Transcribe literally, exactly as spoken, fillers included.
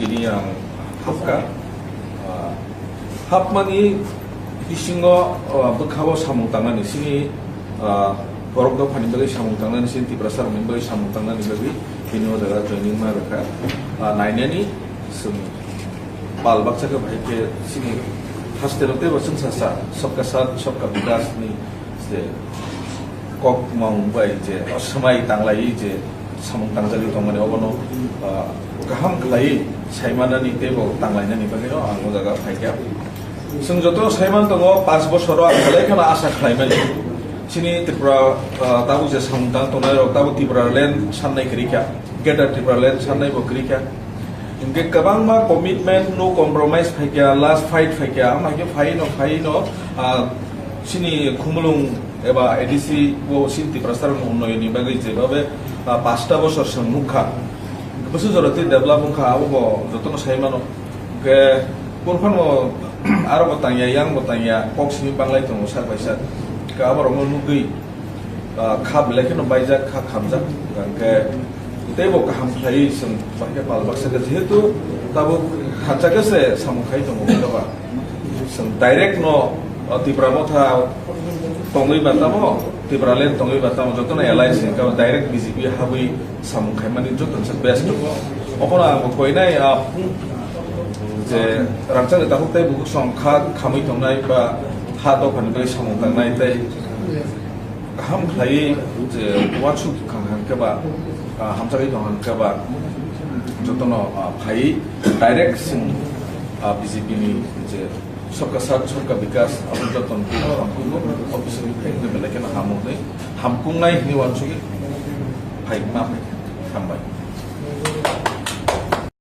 Tini ang hapkha, ah, hapmani bisingo, ah, bwkhao samung tangnani sini, ah, borok dophani bagwi samung tangnani sini Tiprasa rokni bagwi samung tangnani bagwi tini o jaga joining ma rwkha. Ah, nainani chwng pal baksa khe bahai khe sini hasteno teibo chwng sasa Sabka Saath Sabka Vikas ni je kokmang bai je swmai tanglai je samung tangjagwi tongmani obono, ah, kaham khlai saimanani teibo tanglainani bagwino ang o jaga phaikha. Chwng joto saiman tongo, panch bosoro ang belai kheno asa khlaimani. Chini Tripura, ah, tabuk je samung tang tongnai rok tabuk Tipraland sannai kwrwi kha, Greater Tipraland sannai bo kwrwi kha. Hingke kwbangma commitment, no compromise phaikha, last fight phaikha, ama haikhe phaino, phaino, ah, chini Khumulwng eba A D C o chini Tiprasa rokni unnayonni bagwi jebabe, ah, pasta bosor chwng nukha. Bwswk jora tei develop wngkha, abo bo jotono sai mano. Hingke phano aro bo tangya, yang bo tangya, kok simi banglai tongo sak bai sak. Hingke aborokno nugwi, ah, kha belai kheno baijak, kha khamjak, hingke teibo kaham khlaiwi chwng bahai khe pal baksa khe, jehetu tabuk khatsa khe se samung khai tongo, hwnkhe ba chwng direct no, ah, Tipra Motha tongwi ba tamo, Tipraland tongwi ba tamo, jotono alliance hwnkhe direct B J P habwi samung khaimani jotono se best tongo. Okhorno ang bo koinai, ah, je rangchakni takhuk tei bukhuk song kha khamwi tongnai ba ha dophani bai samung tangnai tei kaham khlaiwi je uansuk kha hwnkhe ba, ah, hamjagwi tong hwnkhe ba jotono, ah, phaiwi direct chwng, ah, B J P ni je Sabka Saath Sabka Vikas abo jotono hamkukgo, office ni phai hwnwi belai kheno hamkuknai, hamkuknai hwnwi uansugwi phai ma phai kha. Hambai.